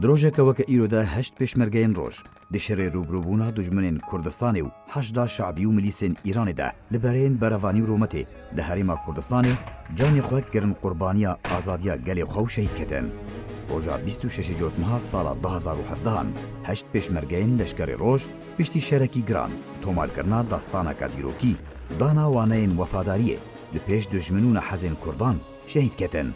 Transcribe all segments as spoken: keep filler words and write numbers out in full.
Di rojeke weke îro de heşt pêşmergeyên roj di şerê rûbirûbûna dijminên Kurdistanê û Heşda Şabî û milîsên Îranê de li bereyên berevanî û rûmetê li Herêma Kurdistanê canê xwe kirin qurbaniya azadiya gelê xwe û şehîd ketin. Roja bîst û şeş Cotmeha sala du hezar û hevdehan heşt pêşmergeyên leşkerê roj piştî şerekî giran, tomarkirina dastaneke dîrokî û dana waneyên wefadariyê li pêş dijmin û nehezên Kurdan şehîd ketin.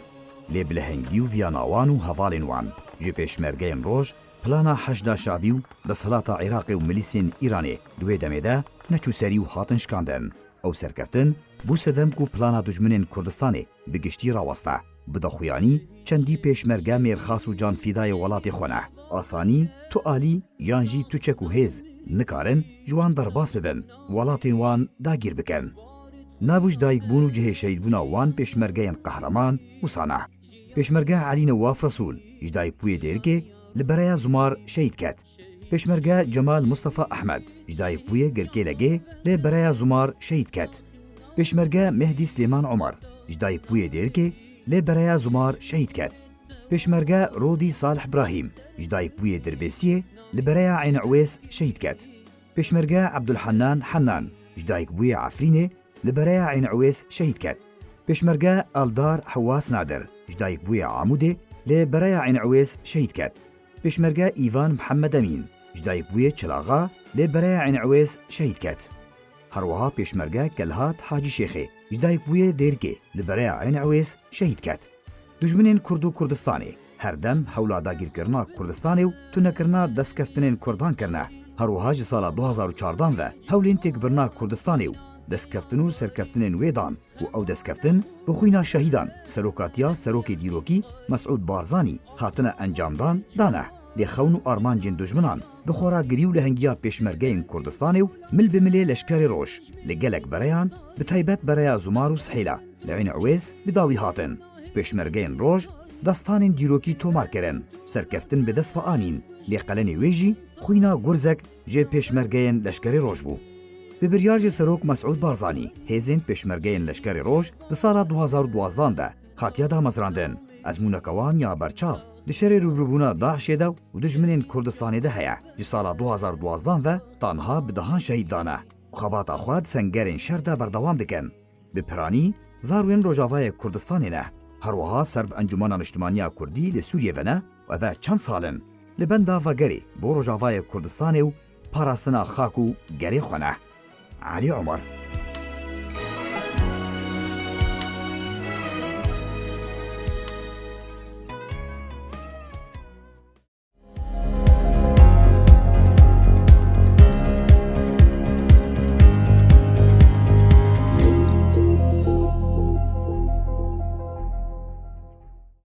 Lê bi lehengî û viyana wan û hevalên wan ji pêşmergeyên roj, plana Heşda Şabî û desthilata Iraqê û milîsên Îranê di wê demê de neçû serî û hatin şikandin. Ew serkeftin bû sedem ku plana dijminên Kurdistanê bi giştî rawesta. Bi daxuyanî çendî pêşmerge mêrxas û canfîdayê welatê xwe ne. Asanî, tu alî yan jî tu çek û hêz nikarin ji wan derbas bibin, welatên wan dagîr bikin. Nav û ji dayikbûn û cihê şehîdbûna wan pêşmergeyên qehreman wisa ne. Pêşmerge Elî Newaf Resûl ji dayikbûyê Dêrikê li Bereya Zumar şehîd ket. Pêşmerge Cemal Mustafa Ehmed ji dayikbûyê Girkêlegê li Bereya Zumar şehîd ket. Pêşmerge Mehdî Silêman Omer ji dayikbûyê Dêrikê li Bereya Zumar şehîd ket. Pêşmerge Rodî Salih Brahîm ji dayikbûyê Dirbêsiyê li Bereya Eyn Ewês şehîd ket. Pêşmerge Ebdulhennan Hennan ji dayikbûyê Efrînê li Bereya Eyn Ewês şehîd ket. Pêşmerge Eldar Hewas Nadir ji dayikbûyê Amûdê li Bereya Eyn Ewês şehîd ket. Pêşmerge Îvan Mihemed Emîn ji dayikbûyê Çilaxa li Bereya Eyn Ewês şehîd ket. Her wiha pêşmerge Kelhat Hacî Şêxê ji dayikbûyê Dêrikê li Bereya Eyn Ewês şehîd ket. Dijminên Kurd û Kurdistanê her dem hewla dagîrkirina Kurdistanê û tunekirina destkeftinên Kurdan kirine. Her wiha ji sala du hezar û çardan ve hewlên têkbirina Kurdistanê û destkeftin û serkeftinên wê dan û ew destkeftin bi xwîna şehîdan, serokatiya serokê dîrokî Mesûd Barzanî hatine encamdan, dane. Lê xewn û armancên dijminan bi xweragirî û lehengiya pêşmergeyên Kurdistanê û mil bi milê leşkerê roj li gelek bereyan, bi taybet Bereya Zumar û Sihêla li Eyn Ewês bi dawî hatin. Pêşmergeyên roj destanên dîrokî tomar kirin, serkeftin bi dest ve anîn, lê qelenê wê jî xwîna gurzek ji pêşmergeyên leşkerê roj bû. Bi biryar ji Serok Mesûd Barzanî, hêzên pêşmergeyên leşkerê roj di sala du hezar û duwazdeh de hatiye damezrandin. Ezmûneke wan ya berçav di şerê rûbirûbûna DAIŞê de û dijminên Kurdistanê de heye. Ji sala du hezar û duwazdeh ve ta niha bi dehan şehîd dane û xebata xwe di sengerên şer de berdewam dikin. Bi piranî zarwên Rojavayê Kurdistanê ne. Her wiha ser bi Encûmena Niştimaniya Kurdî li Sûriyê ve ne û ev e çend sal in li benda vegerê bo Rojavayê Kurdistanê û parastina xak û gelê xwe ne. Elî Omer.